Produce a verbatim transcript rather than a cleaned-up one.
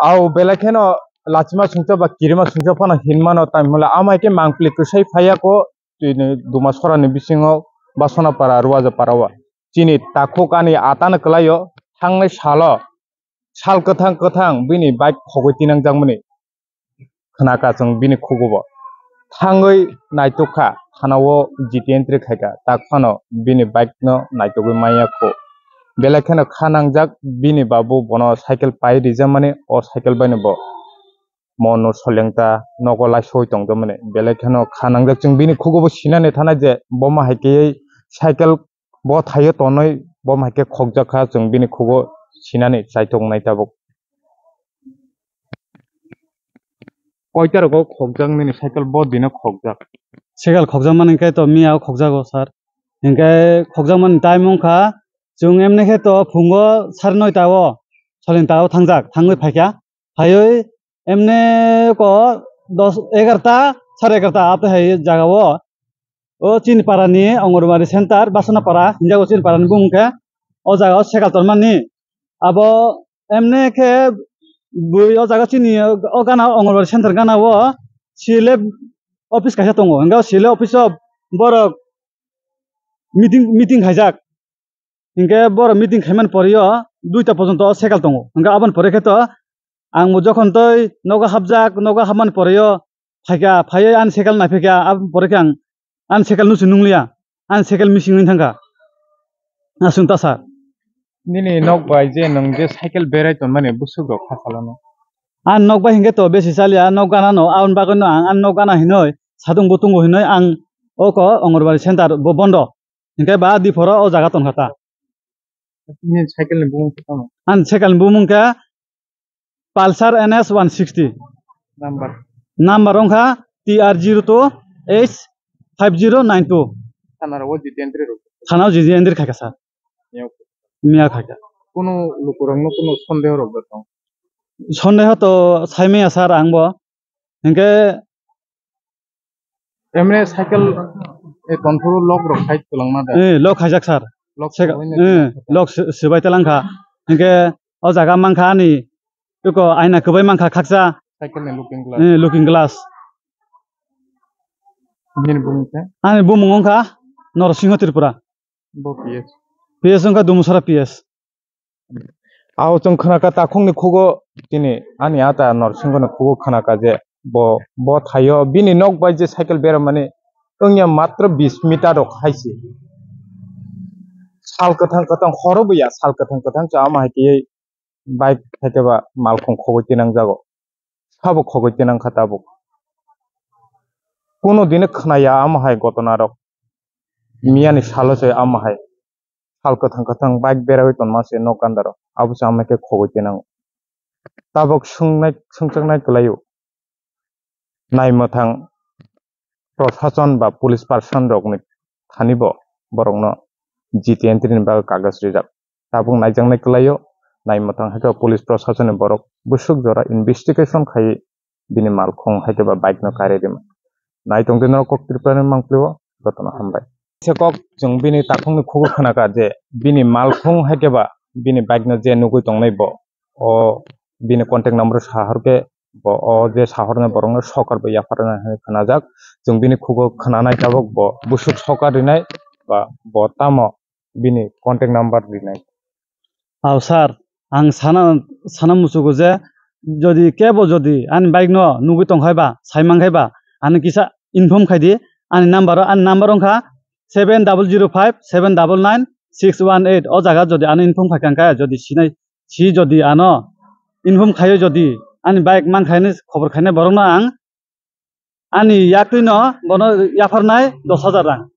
Au belai kheno lachima sungcha ba kirima sungcha phano hinmano, tamni hwnle amai khe mangpili kwsai phaiya kho, chini Dumasora ni bisingo Basona para Ruaja para o. Chini takhuk ani atano kwlaio, thangnai salo sal kwthang kwthang bini bike khogwi tinangjakmani khwnakha chwng bini khugo bo. Thangwi naitokha, thana o G T entry khaikha, tak phano bini bike no naitogwi manya kho. Belai kheno kha nangjak bini babu bono cycle pai rijamani, o cycle bai no bo mono solengta nogo laisoi tongjakmani. Belai kheno kha nangjak, chwng bini khugo bo sinani thana je bo ma hai khe cycle bo thaio tonwi bo ma hai khe khokjak kha, chwng bini khugo sinani chaitok nai tabuk. Koita rogo khokjak nini cycle bo dino khokjak? Cycle khokjak mani khe to miya o khokjago sir. Hinkhe khokjak mani time wngkha chwng emni khe to phungo sare noita o solengta o thangjak, thangwi phaikha. Phaiwi emne ko dos, egarta, sare egarta apre hai jaga o. O chini para ni Anganwadi center, Basona para, hinjago chini para ni bumung khe. O jaga o cycle tonmani. Abo emne khe bui o jaga chini o gana Anganwadi center gana o C L F office kaisa tongo. Hinga o C L F office o borok meeting, meeting khaijak. Hinkhe borok meeting khaimani pore o duita porjonto o cycle tongo. Hinkhe aboni pore khe to ang bo jokhon tei nogo hapjak, nogo hapmani pore o phaikha, phaiwi ani cycle naiphikha, aboni pore khe ang ani cycle nusi nungliya, ani cycle missing wngwi thangkha. Aswng ta sir. Nini nok bai je nwng je cycle berai tonmani bwswk rok kha salano? Ani nok bai hinkhe to besi chaliya, nok gana no, aboni bagwi no ang ani nok gana hinwi satung butungo hinwi ang oko Anganwadi center bo bondo. Hinkhe ba di phoro o jaga tongkha ta. Nini cycle ni bumung khe tamo? Ani cycle ni bumung khe Pulsar N S one sixty. Number? Number wngkha T R zero two H five zero nine two. Thana rogo G T entry rok? Thana o G T entry khaikha sir. Miya khaikha. Kuno lukurokno kuno sondeho rok da tong? Sondeho to saimaya sir ang bo. Hinkhe emne cycle e tonphuru lok rok khai twlangma da? Eh, lok khaijak sir. Lok se-, swbai eh, lok se-, swbai talangkha. Hinkhe o jaga mankha ani toko aina kwbai mankha khaksa. Cycle ni looking glass. Eh, looking glass. Nini bumung khe? Ani bumung wngkha Norosingho Tripura. Bo P S. P S wngkha Dumusara P S. Ao chwng khwnakha takhukni khugo, tini ani ata Norsinghoni khugo khwnakha je bo, bo thaio bini nok bai je cycle beramani wngya matro bis meter rok hai se. Sal kwthang kwthang horo bo ya, sal kwthang kwthang cha ama hai tei bike hai khe ba malkhung khogwi tinang jago. Sabo khogwi tinang kha tabuk. Kuno dine khwnaya ama hai gotona rok. Miyani salo se ama hai sal kwthang kwthang bike berawi tonma se nok gandaro. Abo se ama khe khogwi tinang. Tabuk swngnai, swngchaknai kwlaio. Naimwthang prosason ba police person rokni thani bo borokno G T entry ni bagwi kagoj rijak. Tabuk naijaknai kwlaio, naimwthang hai khe police prosason ni borok bwswk jora investigation khaiwi bini malkhung hai khe ba bike no kari rima. Naitong di norok kok Tripura ni mangpili o, jotono hambai. Se kok chwng bini takhukni khugo khwnakha je bini malkhung hai khe ba bini bike no je nugwi tongnai bo, o bini contact number sahor khe bo o je sahornai borokno sokar bai yapharnai hinwi khnajak. Chwng bini khugo khnanai tabuk bo bwswk sokar rinai ba bo tamo bini contact number rinai. Aw sir, ang sana, sana muchugo je jodi kebo jodi ani bike no nugwi tongkhai ba, sai mankhai ba, ani kisa inform khai di. Ani number, ani number wngkha seven double zero five seven double nine six one eight. O jaga jodi ano inform khai kha, jodi sinai si jodi ano inform khaio, jodi ani bike man khaini khobor khainai borokno ang ani yaktwino bono yapharnai dos hajar rang.